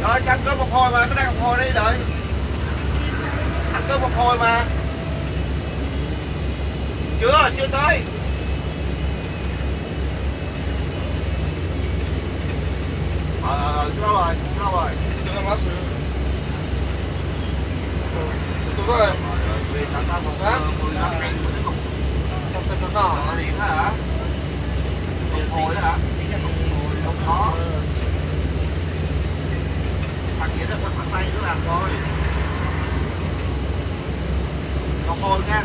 Rồi, ăn cơm một hồi mà, có đang một hồi đây rồi. Ăn cơm một hồi mà. Chưa, chưa tới. Ờ, ờ, ờ, lâu rồi, lâu rồi. Ờ, ờ, về tao tao một, ờ, mười lăm cây nữa, nó còn. Tao sẽ cho nó đi hả? Một hồi đó hả? Không có. Thằng kia nó bật máy bay nó làm coi. Một hồi nha.